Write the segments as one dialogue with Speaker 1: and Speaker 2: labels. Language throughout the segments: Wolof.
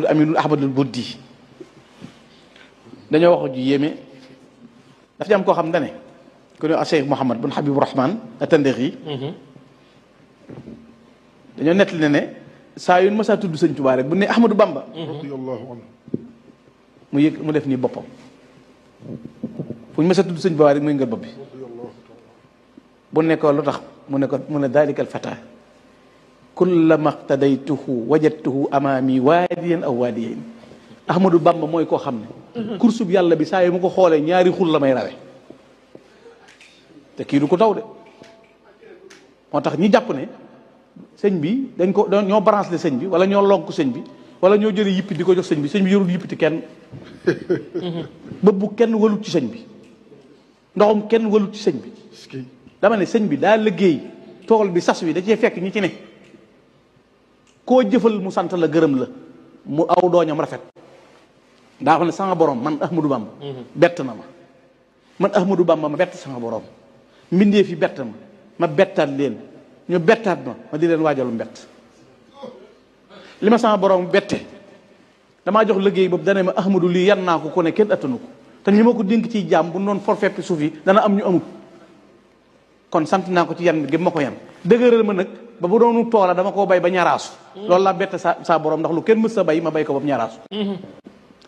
Speaker 1: Aminul Ahmadul Buddi dañoo wax ju yéeme daf ci am koo xam ne ku ne Cheikh Mouhamad bun Habibur Rahman At-Tandakhi dañoo nettali ne saa yu ma saa tudd sëñ Tuubaa rek bu ne Ahmadou Bamba
Speaker 2: radiyallahu anhu
Speaker 1: mu def nii boppam fu ñu ma saa tudd sëñ Tuubaa rek muy ngër bopp bi bu nekkoo lu tax mu ne dalikal fata kullama qtadaytuhu wajadtuhu amaami waadiyan aw waadiyayn Ahmadou Bamba mooy koo xam ne kursub yàlla bi saa yu ma ko xoolee ñaari xul la may rawe te kii du ko taw de moo tax ñi jàpp ne sëñ bi dañ ko ñoo branché sëñ bi wala ñoo lonk sëñ bi wala ñoo jëlee yippi di ko jox sëñ bi yorul yippiti kenn bëbbu kenn walut ci sëñ bi ndoxum kenn walut ci sëñ bi dama ne sëñ bi daa liggéey tool bi sas wi da cee fekk ñi ci ne koo jëfal mu sant la gërëm la mu aw dooñam rafet daa xam ne sama borom man Ahmadou Bamba bett na man Ahmadou Bamba ma bett sama borom mbindee fi bett ma bettaat leen ñu bettaat ma di leen waajalu mbett li ma sama borom bette damaa jox liggéey boobu dana ma Ahmadou lii yan naa ko ku ne kenn attanu ko te ñi ma ko dénk ciy jaam bu noonu for feppi suuf yi dana am ñu amut kon sant naa ko ci yan gi ma ko yan dëgëral ma nag ba bu doonu toola dama koo bay ba ñaraasu loolu laa bette saa borom ndax lu kenn mës sa bay ma bay ko ba ñaraasu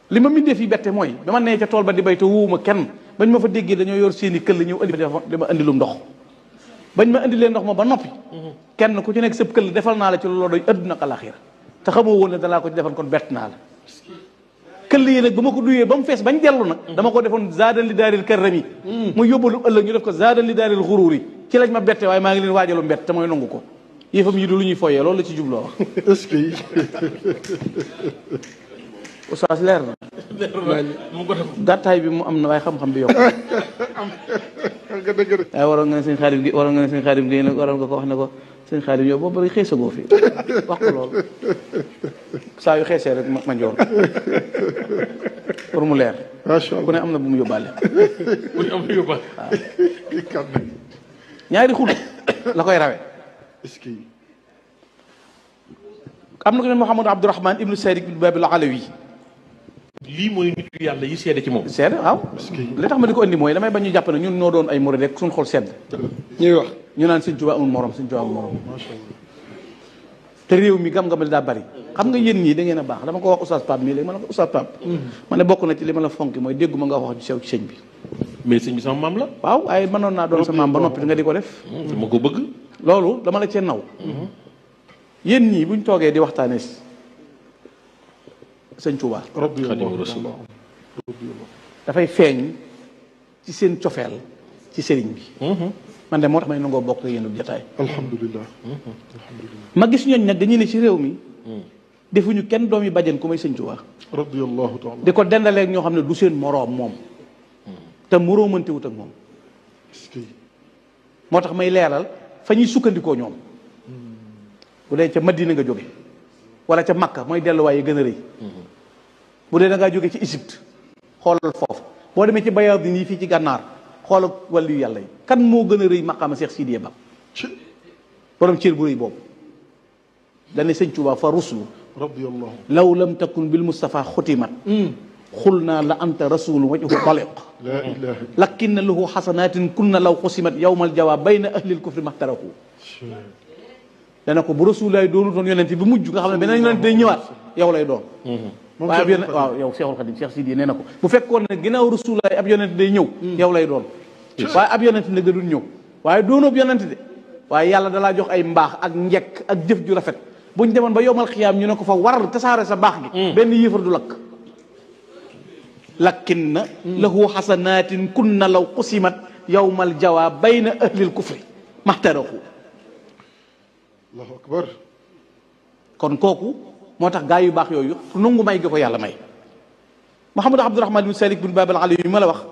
Speaker 1: li ma mindee fii bette mooy dama nee ca tool ba di bay te wuuma kenn bañ ma fa déggee dañoo yor seeni këll ñëw indi dama indi lu ndox bañ ma indi leen ndox ma ba noppi kenn ku ci nekk sëb këll defal naa la ci loolu doy adduna ak alaxira te xamoo woon ne dalaa ko ci defal kon bett naa la këll yi nag ba ma ko duyee ba mu fees bañ dellu nag dama ko defoon zaadan li daaril karrami mu yóbbalu ëllëg ñu def ko zaadan li daaril xuruuri ci lañ ma bette waaye maa ngi leen waajalu mbett te mooy nangu ko yëfam yi du lu ñuy foyee loolu la ci jubloo wax
Speaker 2: est-ce que
Speaker 1: oustaz leer na gàttaay bi mu am na waaye xam-xam bi yokk waaye waroon nga ne sëñ Xaadim gi nag waroon nga ko wax ne ko sëñ Xaadim yow boobu bari xeesagoo fi wax ko loolu saa yu xeesee rek ma njoor pour mu leer
Speaker 2: macha Allah
Speaker 1: ku ne am na bu mu yóbbaale
Speaker 2: bu ñu am yóbbaale waaw
Speaker 1: ñaari xul la koy rawe
Speaker 2: est-ce que
Speaker 1: am na ko ne Mouhamadou Abdourahman ibnu Sarik ibnu Babil Alawi
Speaker 3: lii mooy nitu yàlla yi seede ci moom.
Speaker 1: seede waaw li tax ma di ko indi mooy damay bañ ñu jàpp ne ñun ñoo doon ay murid rek suñu xol sedd
Speaker 2: ñuy wax
Speaker 1: ñu naan sëñ Tuubaa amul morom sëñ Tuubaa amul morom te réew mi gam-gamal daa bari xam nga yéen ñii da ngeen a baax dama ko wax oustaz Pape mii léegi ma ne ko oustaz Pape ma ne bokk na ci li ma la fonki mooy dégguma nga wax ju sew ci sëñ bi
Speaker 3: mais sëñ bi sama maam la.
Speaker 1: waaw waaye mënoon naa doon sa maam ba noppi nga di ko def
Speaker 3: dama ko bëgg.
Speaker 1: loolu dama la cee naw yéen ñii buñ toogee di waxtaanee sëñ Tuubaa
Speaker 3: Xaadimu Rasuul
Speaker 1: dafay feeñ ci seen cofeel ci sëriñ bi man de moo tax may nangoo bokk yéen bu jotaay
Speaker 2: alhamdulilah
Speaker 1: ma gis ñooñ nag dañuy ne ci réew mi defuñu kenn doom yi bàjjen ku may sëñ Tuubaa
Speaker 2: radiyallahu taala
Speaker 1: di ko dendaleeg ñoo xam ne du seen moroom moom te moroomante wut ak moom
Speaker 2: est-ce que
Speaker 1: moo tax may leeral fa ñuy sukkandikoo ñoom bu dee ca Madina nga jóge wala ca Makka mooy delluwaay yi gën a rëy bu dee da ngaa jóge ci Égypte xoolal foofu boo demee ci Bayaadin yi fii ci gànnaar xoolal wàllu yàlla yi kan moo gën a rëy maqaama Cheikh Sidiya Ba borom cër bu rëy boobu dane sëñ Tuubaa fa ruslu
Speaker 2: radiyallahu
Speaker 1: law lam takun bil Mustafa xutimat xul naa la anta rasul wajhu taliq
Speaker 2: la ilaha
Speaker 1: lakinna lahu xasanatin kunna law xusimat yawmal jawaab bayna ahlil kufri maxtaraku dana ko bu rasulaay doonu doon yonent bi mujj nga xam ne beneen yonent day ñëwaat yow lay doon waaye ab yonent waaw yow Cheikhul Khadim Cheikh Sidi nee na ko bu fekkoon ne ginnaaw rasulaay ab yonent day ñëw yow lay doon waaye ab yonent nag da dul ñëw waaye doonoo ab yonent de waaye yàlla dalaa jox ay mbaax ak njekk ak jëf ju rafet buñ demoon ba yowmal xiyaam ñu ne ko fa waral tasaare sa baax gi benn yëfar du lakk lakinna lahu xasanatin kunna law qusimat yowmal jawaab bayna ahlil kufri maxtaraku
Speaker 2: allahu akbar
Speaker 1: kon kooku moo tax gaa yu baax yooyu nungu may gi ko yàlla may Mouhamadou Abdourahman bin Salik bin Babil Alawi yu ma la wax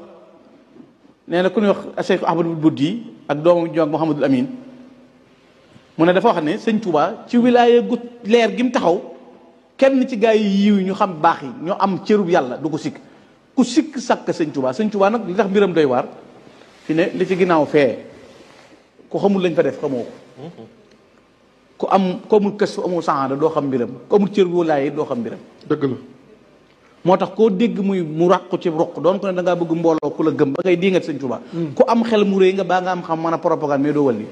Speaker 1: nee na ku ñuy wax Cheikh Ahmadul Buddi ak doomam ju mag Mouhamadul Amin mu ne dafa wax ne sëñ Touba ci wilaaya gu leer gi mu taxaw kenn ci gaa yi yiw ñu xam baax yi ñoo am cërub yàlla du ko sikk ku sikk sàkk sëñ Touba nag li tax mbiram doy waar fi ne li ci ginnaaw fee ku xamul lañ fa def xamoo ko ku amul kës fu amul saada doo xam mbiram ku amul cër bu laay doo xam mbiram.
Speaker 2: dëgg la.
Speaker 1: moo tax koo dégg mu ràqu ci ruq doon ko ne da ngaa bëgg mbooloo ku la gëm ba ngay diingat sëñ Tuubaa. ku am xel mu réy nga baa nga am xam mën a propagande mais doo wali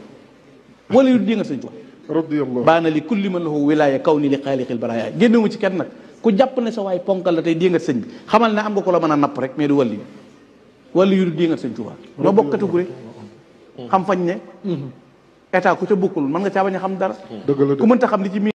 Speaker 1: wala yu diingat sëñ Tuubaa.
Speaker 2: radiyallahu.
Speaker 1: baana li kulli man lahu wilaaya kaw ni li xaaliqil baraaya génnewu ci kenn nag ku jàpp ne sa waay ponkal la tey diingat sëñ bi xamal ne am nga ko la mën a napp rek mais du wali yu diingat sëñ Tuubaa. ñoo bokk catégorie xam fañ ne état ku ca bokkul mën nga caa bañ a xam dara.
Speaker 2: dëgg la
Speaker 1: ku mënta xam li ci